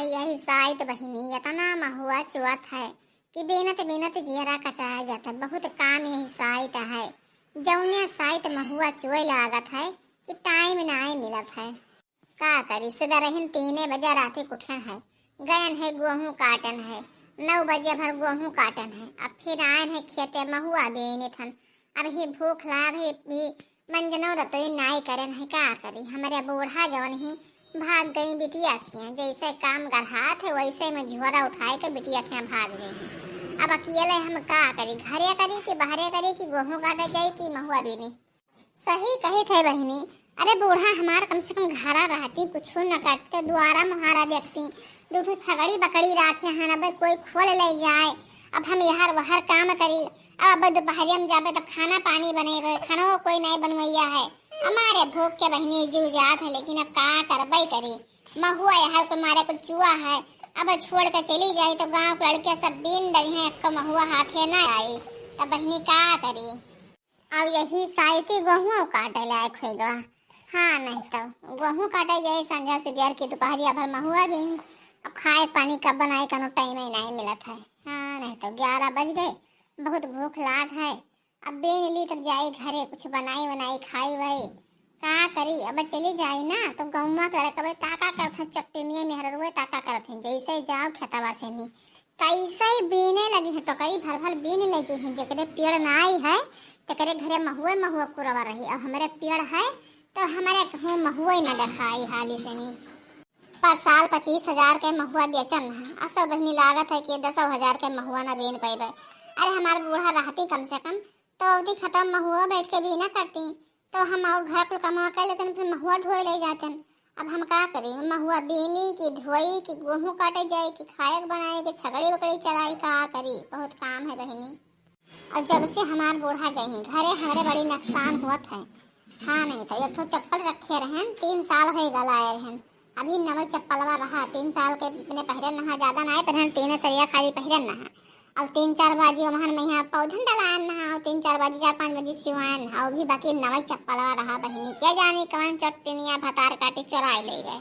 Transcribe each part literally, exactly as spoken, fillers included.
यही साइत बहिनी, इतना महुआ चुअत है कि बीनत बीनत जियरा कचाय जात है। बहुत काम यही साइत है, जौने साइत महुआ चुए लागत है कि टाइम नाय मिलत है। का करी, सुबह रहिन तीने बजे राती उठन है, गयन है गोहूँ काटन है, नौ बजे भर गोहूँ काटन है, अब फिर आयन है खेते महुआ बीनित हन। अब ही भूख लाग है, भी मंजनो दतोई नाई करन है, का करी। हमरे बूढ़ा जौन ही भाग गई बिटिया खिया, जैसे काम गढ़ात है वैसे में झोरा उठाए के बिटिया खिया भाग गई। अब अकेले हम का करी, घरे करी कि बहरे करी कि गोहूँ काटे जाई कि महुआ बीनी। सही कही थे बहिनी, अरे बूढ़ा हमार कम से कम घरा रहती, कुछ न करते, दुआरा मुहारा देखती, दू ठो छगड़ी बकड़ी राखे हन, अब कोई खोल ले जाए, अब हम यहर वहर काम करी, अब, अब दोपहरिया में जाबे तब खाना पानी बनेबे, खानो कोई नहीं बनवैया है। हमारे भूख के बहिनी जीव जात है, लेकिन अब का करबे करी, महुआ यहर कुल मारे कुल चुआ है, अब छोड़ के चली जाई तो गाँव के लड़के सब बीन डरी हैं, एक महुआ हाथे ना आई, तब बहिनी का करी। अब यही साइती गोहुआ काटे लायक होइ गवा। हाँ, नहीं तो गोहूँ काटे जाए संझा सुबेर की, दोपहरिया भर महुआ बीनी। अब खाए पानी कब बनाए, कोनो टाइम ही नहीं मिलत है। हाँ, नहीं तो ग्यारह बज गए, बहुत भूख लाग है। अब बीन ली तब जाई घरे, कुछ बनाई वनाई खाई वाई। का करी, अब चली जाई ना तो गौवा के लड़कवे ताका करत हैं, चट्टनिया मेहररुए ताका करत हैं, जैसे जाओ खेतवा से नी कैसे बीने लगी हैं, टोकरी भर भर बीन ले जी हैं। जेकरे पेड़ नाई है, तेकरे घरे महुए महुआ कुरवा रही। अब हमरे पेड़ है, तो हमरे कहूँ महुए न देखाई हाली से नी। पर साल पच्चीस हजार के महुआ बेचन है, असो बहिनी लागत है कि दसो हजार के महुआ न बीन पइबे। अरे हमार बूढ़ा रहती कम से कम, तो अवधी खतम महुआ बैठ के बीना करती। तो हम और घर कुल कमा कर लेतन, फिर महुआ ढोए ले जातन। अब हम का करी, महुआ बीनी की ढोई की गोहूँ काटे जाए की खाए के बनाए की छगड़ी बकड़ी चराई, का करी, बहुत काम है बहिनी। और जब से हमार बूढ़ा गई हैं घरे, हमरे बड़ी नुकसान हुआ है। हाँ, नहीं तो एक ठो चप्पल रखे रहन, तीन साल हो गल आए रहन, अभी नवे चप्पलवा रहा, तीन साल के अपने पहिरन नहा, ज्यादा ना पहिरन, तीन सरिया खाली पहिरन नहा। अब तीन चार बाजी ओमहन में यहाँ पौधन डलायन नहा, और तीन चार बाजी, चार पाँच बाजी सिवायन नहा, वो भी बाकी नवे चप्पलवा रहा बहिनी। क्या जानी कौन चट्टनिया भतार काटी चोराए ले गए।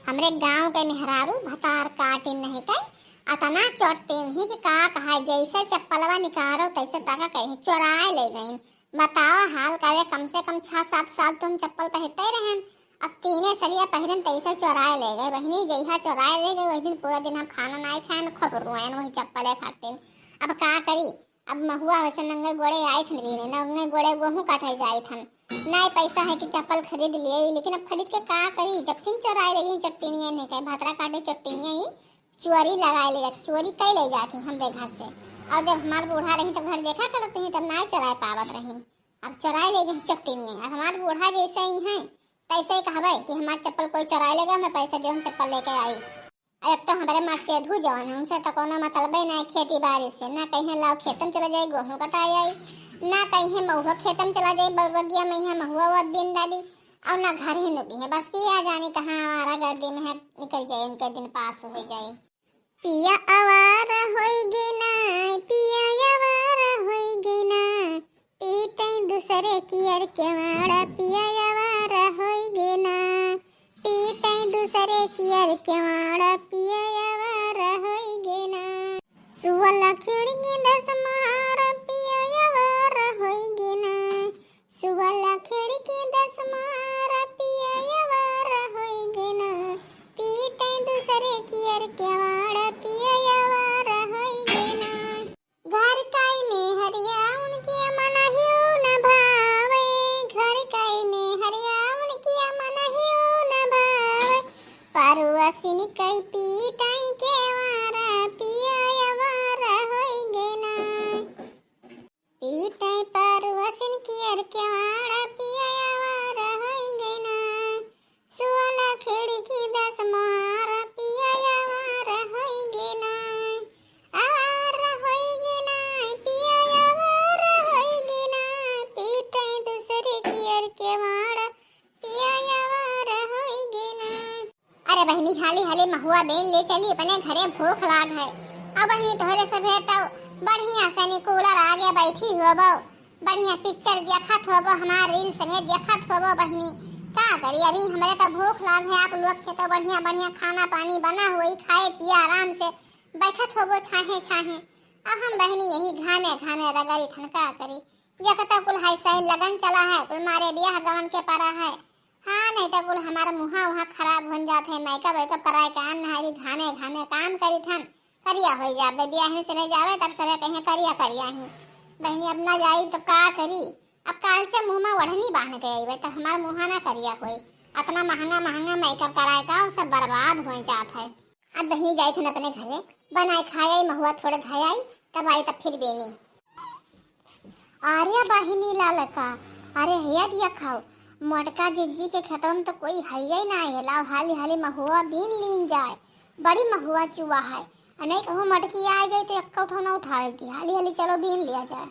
हमरे गाँव के मेहरारू भतार काटी नहीं कहे, अतना चट्टिन ही कि का कहा, जैसे चप्पलवा निकारो तैसे ताका कहे चोराए ले गईन। बतावा हाल करे, कम से कम छह सात साल तो हम चप्पल पहनते रहन, अब तीने सलिया पहिरन तैसे चोराए ले गए बहिनी। जइहा चोराए ले गए वही दिन पूरा दिन हम खाना नाई खाएन, खूब रोएन वही चप्पले खातिर। अब का करी, अब महुआ वैसे नंगे गोड़े आए थन बीने, नंगे गोड़े गोहूँ काटे जाए थन, नाई पैसा है कि चप्पल खरीद लिए, लेकिन अब खरीद के का करी, जब किन चोराए ले गई चट्टिनिया नहीं कहे, भतरा काटे चट्टिनिया ही चोरी लगाए ले जाती, चोरी कई ले जाती हमरे घर से। और जब हमार बूढ़ा रही तब घर देखा करते हैं, तब नाई चोराए पावत रही। अब चोराए ले गई चट्टिनिया। अब हमार बूढ़ा जैसे ही हैं, तैसे ही कहबे कि हमार चप्पल कोई चोराए ले गए, हमें पैसा दे, हम चप्पल लेके आई। अब एक तो हमारे मर्सेधू जवान है, उनसे तो कोनो मतलबे ना है खेती बाड़ी से, ना कहीं लाओ खेतम चला जाए गोहूँ कटाए आई, ना कहीं महुआ खेतम चला जाए बगिया में यहाँ महुआ हुआ दिन डाली, और ना घर ही नुकी है। बस किया जाने कहाँ आवारा गर्दी में है, निकल जाए उनके दिन पास हो जाए। पिया आवारा होई गे ना, पिया आवारा होई गे ना, पीटे दूसरे कियर के माड़ा, पिया आवारा होई गे ना, पीटे दूसरे कियर के माड़ा, पिया आवारा होई गे ना। सुअला खिड़की दस मारा, पिया आवारा होई गे ना, सुअला खिड़की दस मारा, पिया आवारा होई गे ना, पीटे दूसरे कियर के माड़ा, पिया आवारा होई गे ना। घर काई मेहरिया उनके मनहियो न भावे, घर काई मेहरिया उनके मनहियो न भावे, परुअसिन कई पीटाई के वारा, पिया आवारा होई गे ना। पीटे परुअसिन कियर के वाड़ा, पिया आवारा होई गे ना। सुअला खिड़की दस मोहारा, पिया आवारा होई गे ना। आवारा होई गे ना, पिया आवारा होई गे ना। पीटे दूसरे कियर के वाड़ा, पिया आवारा होई गे ना। अरे बहिनी, हाली हाली महुआ बेन ले चली अपने घरे, भूख लाग है। अब बहिनी तोहरे सभे तो बढ़िया से नी कूलर आगे बैठी होबो, बढ़िया पिक्चर देखत होबो, हमार रील सभे देखत होबो बहिनी। का करी, अभी हमरे तो भूख लाग है, आप लोग के तो बढ़िया बढ़िया खाना पानी बना हुई, खाए पिया आराम से बैठत होबो छाहे छाहे। अब हम बहिनी यही घामे घामे रगड़ी थन, का करी। एक तो कुल है सही लगन चला है, कुल मारे बियाह गवन के परा है। हाँ, नहीं तो कुल हमारा मुहा वहाँ खराब होन जात है, मेकअप वेकअप कराए के आन है, अभी घामे घामे काम करी थन, करिया हो जाबे, बियाह में सभे जावे तब सभे कहे करिया करिया ही। बहिनी अब ना जाई तो का करी, अब काल से मुँह में ओढ़नी बांध के अइबे, तब हमार मुँहा ना करिया होई। अतना महंगा महंगा मेकअप कराए का, सब बर्बाद हो जात है। अब बहिनी जाई थन अपने घरे, बनाए खाए आई, महुआ थोड़े धए आई, तब आई तब फिर बेनी। अरे बहिनी ललका, अरे हे दिया खाओ, मोटका जिज्जी के खेतवा में तो कोई है ही ना है, लाओ हाली हाली महुआ बीन लीन जाए, बड़ी महुआ चुआ है। और नहीं कहूँ मोटकी आ जाए तो एक उठौना उठा लेती, हाली हाली चलो बीन लिया जाए।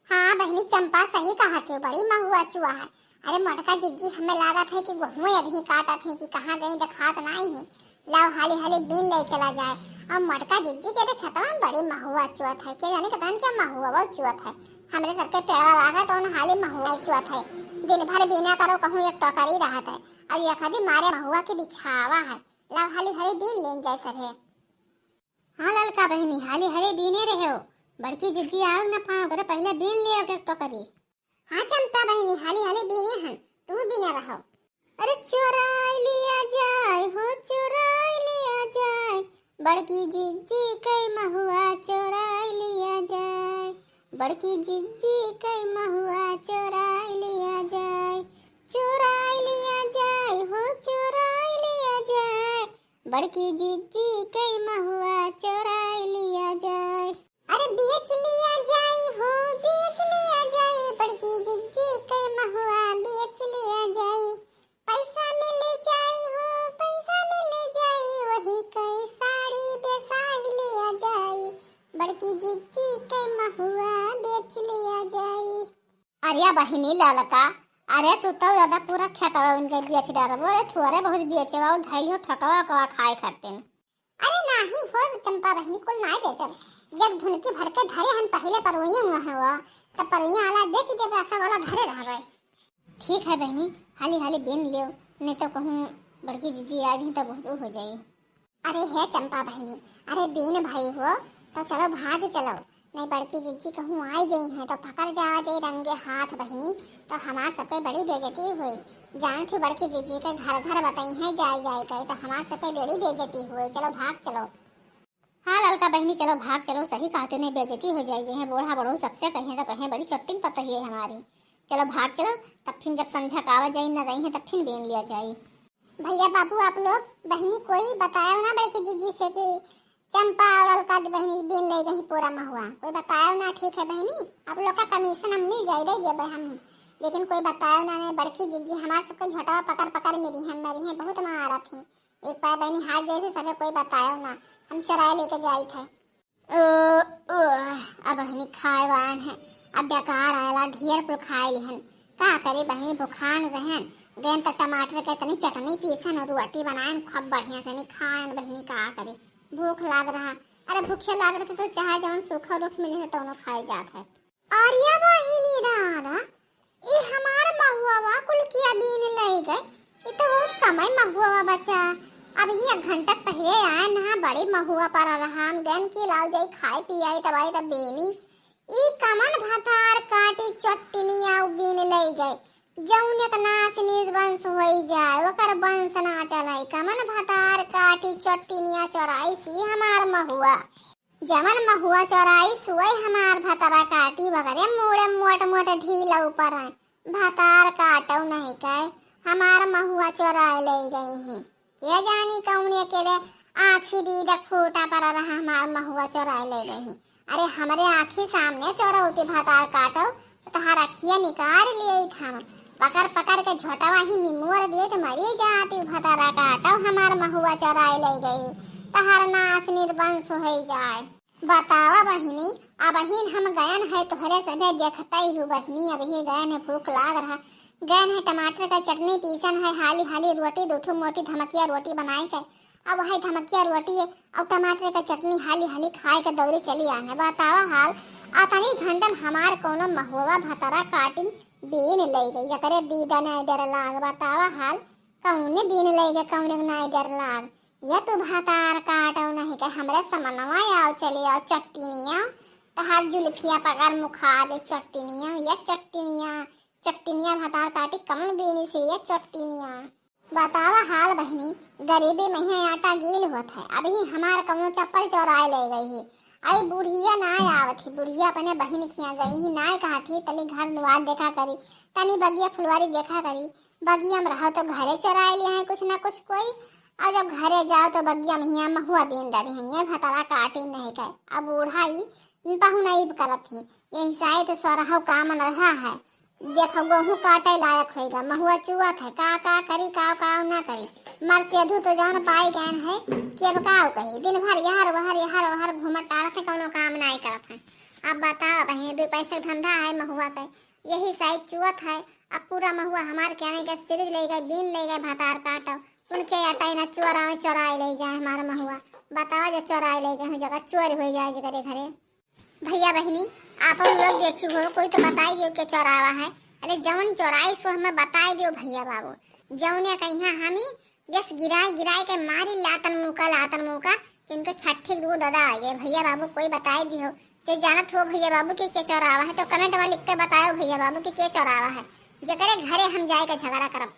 हाँ बहिनी चंपा सही कहा थे, बड़ी महुआ चुआ है। अरे मोटका जिज्जी, हमें लागत है कि गेहूं अभी काटत है कि कहाँ गई, देखात नहीं है। लाओ हाली हाली बीन ले चला जाए। और मोटका जिज्जी के तो खेतवा में बड़ी महुआ चुअत है, के जाने कितन के महुआ वो चुअत है। हमरे सबके पेड़वा लागत उन हाली महुआ चुअत है। दिन भर बीना करो कहूँ एक टोकरी रहत है, और ये खाली मारे महुआ के बिछावा है। लाओ हाली हाली बीन लेन जाए सभे। हाँ ललका बहिनी, हाली हाली बीने रहे हो, बड़की जिज्जी आओ न पाओ करे, पहले बीन ले आओ एक टोकरी। हाँ चंपा बहिनी, हाली हाली बीने हन, तू बीने रहो। अरे चोराई लिया जाए हो, चोराई लिया जाए, बड़की जिज्जी के महुआ चोराई लिया जाए, बड़की जिज्जी के महुआ चोराई लिया जाए, चोराई लिया जाए हो, चोराई लिया जाए, बड़की जिज्जी के महुआ चोराई लिया जाए। अरे बेच लिया जाए हो, बेच लिया जाए, बड़की जिज्जी के महुआ बेच लिया जाए। पैसा मिल जाए हो, पैसा मिल जाए, वही के साड़ी बेसाई लिया जाए, बड़की जिज्जी के महुआ बेच लिया जाए। अरे बहिनी ललका, अरे तू तो ज्यादा पूरा खेतवा उनके बेच डारबो, अरे थोड़े बहुत बेचवा और धैल हो ठकवा ओकवा खाए खातिर। अरे नाही हो चंपा बहिनी, कुल नाही बेचब। जब धुनकी भर के धरे हन पहिले परुइया हुआ है वो, तब परुइया वाला बेच देबे, ऐसा वाला धरे रहबे। ठीक है बहिनी, हाली हाली बीन लियो, नहीं तो कहूँ बड़की जिज्जी आ जाई तो बहुत हो जाई। अरे हे चंपा बहिनी, अरे बीन भाई हो, तो चलो भाग चलो, नहीं बड़की जिज्जी कहूँ आई जाई हैं तो पकड़ जा जाई रंगे हाथ बहिनी, तो हमार सबके बड़ी बेइज्जती हुई। जान थी बड़की जिज्जी के घर घर बताई हैं जाए जाए के, तो हमार सबके बड़ी बेइज्जती हुई। चलो भाग चलो। हाँ ललका बहिनी, चलो भाग चलो, सही कहते नहीं बेइज्जती हो जाए, जइहें बूढ़ा बड़ू सबसे कहिए तो कहें बड़ी चट्टिंग पतोहिए हमारी। चलो भाग चलो, तब फिर जब संझा कावा जाई न रही हैं तब फिर बीन लिया जाई। भैया बाबू आप लोग, बहिनी कोई बतायो ना बड़की जिज्जी से कि चंपा और अलका बहिनी बीन ले गई पूरा महुआ, कोई बतायो ना। ठीक है बहिनी, आप लोग का कमीशन हम मिल जाए, दे देबे हम, लेकिन कोई बतायो ना। नहीं बड़की जिज्जी हमार सबके झोटवा पकड़ पकड़ मेरी हैं, मेरी हैं बहुत मारत हैं। एक पाए बहिनी हाथ जोड़े थे सबे, कोई बतायो ना, हम चुराए लेके जाई थे। ओ, ओ, अब बहिनी खाए वान है, अब डकार आयला ढेर कुल खाए लिहन। का करी बहिनी, भुखान रहन, गयन त टमाटर के तनी चटनी पीसन और रोटी बनायन, खूब बढ़िया से नहीं खायन बहिनी, का करी, भूख लाग रहा। अरे भूखे लाग रहे तो चाहे जवन सूखा रूख मिले है तौनो खाए जात है। अरे बहिनी दादा, ई हमार महुआ कुल किया बीन ले गए, ई तो बहुत कमई महुआ बचा। अब ही एक घंटा पहले आए ना, बड़ी महुआ पर रहा, हम गन की लाओ जाई खाए पियाई तबाई तब बेनी। ई कमन भतार काटी चट्टनिया उ बीन ले गए, जौन एक नाश निर्वंश होई जाए, ओकर वंश ना चले। कमन भतार काटी चट्टनिया चोराई सी हमार महुआ। जवन महुआ चोराई सुअई हमार भतरा काटी बगरे मुड़े मोट मोट ढीला ऊपर आए। भतार काटो नहीं कहे हमार महुआ चोराए ले गई हैं। के जानी कौने के रे आँखी दीद फूटा पर रहा हमार महुआ चोराए ले गई हैं। अरे हमरे आँखी सामने चोरौती भतार काटो तो तहार अखिया निकाल लिए था। पकड़ पकड़ के झोटवा ही निमोर दिए तो मरी जाती भतारा काटो हमार महुआ चोराए ले गई। तहार नाश निर्वंश हो जाए। बतावा बहिनी, अबहिन हम गयन है तोहरे सभे देखते ही हूँ बहिनी, अबही गयन है भूख लाग रहा, गयन है टमाटर का चटनी पीसन है, हाली हाली रोटी दो ठो मोटी धमकिया रोटी बनाए के, अब वही धमकिया रोटी है और टमाटर का चटनी हाली हाली खाए के दौरी चली आने। बतावा हाल, अतनी घंटा में हमार कौनो महुआ भतरा काटिन बीन लइ गई, एकरे दीदा नाहीं डर लाग। बतावा हाल, कौने बीन लइ गए, कौने के नाहीं डर लाग। या तू भतार काटो नहीं के हमरे समनवा आओ, चले आओ चट्टिनिया, तहार जुल्फिया पकड़ मुखा दे चट्टिनिया, या चट्टिनिया, चट्टिनिया भतार काटी कौन बीनी से, या चट्टिनिया। बतावा हाल बहिनी, गरीबी में ही आटा गील होत है। अबही हमार कौनो चप्पल चोराए लइ गई ही। आई बुढ़िया नाहीं आवत ही, बुढ़िया अपने बहिन खिया गई ही, नाहीं कहत ही, "तनी घर दुआर देखा करी, तनी बगिया फुलवारी देखा करी।" बगिया में रहो तो घरे चोराए लिया है कुछ ना कुछ कोई, और जब घरे जाओ तो बगिया में हिया महुआ बीन डरी है, ये भतार काटी नहीं के। अब बूढ़ा ही पहुना इब करत ही, यही साइत सोरहो काम रहा है। देखो, गेहूं काटे लायक होइगा, महुआ चुअत है, का, का करी, का, का ना करी। मर सेधु तो जौन पाई गए है कि अब का कही, दिन भर यहर वहर, यहर वहर घूमत टारत है, कौनो काम नाहीं करत है। अब बताओ बहिनी, दो पैसे के धंधा है महुआ के, यही साइत चुअत है। अब पूरा महुआ हमार कहने के सीरीज लइ गए, बीन लइ गए, भतार काटो, उनके अटाई ना चोरावे, चोराए लइ जाए हमार महुआ। बताओ, जो चोराए लइ गए, जगह चोरी होइ जाए जेकरे घरे। भइया बहिनी, आप लोग देखियो हो, कोई तो बताई दियो के चोरावा है। अरे जौन चोराई सो हमें बताई दियो भइया बाबू। जौने कहिया हमी यस गिराए गिराए के मारी लातन मुका, लातन मुका, कि उनके छठी के दूध अदा आ जाए। भइया बाबू कोई बताई दियो, जे जानत हो भइया बाबू के, के चोरावा है तो कमेंट में लिख के बतायो भइया बाबू के, के चोरावा है, जेकरे घरे हम जाए के झगड़ा करब।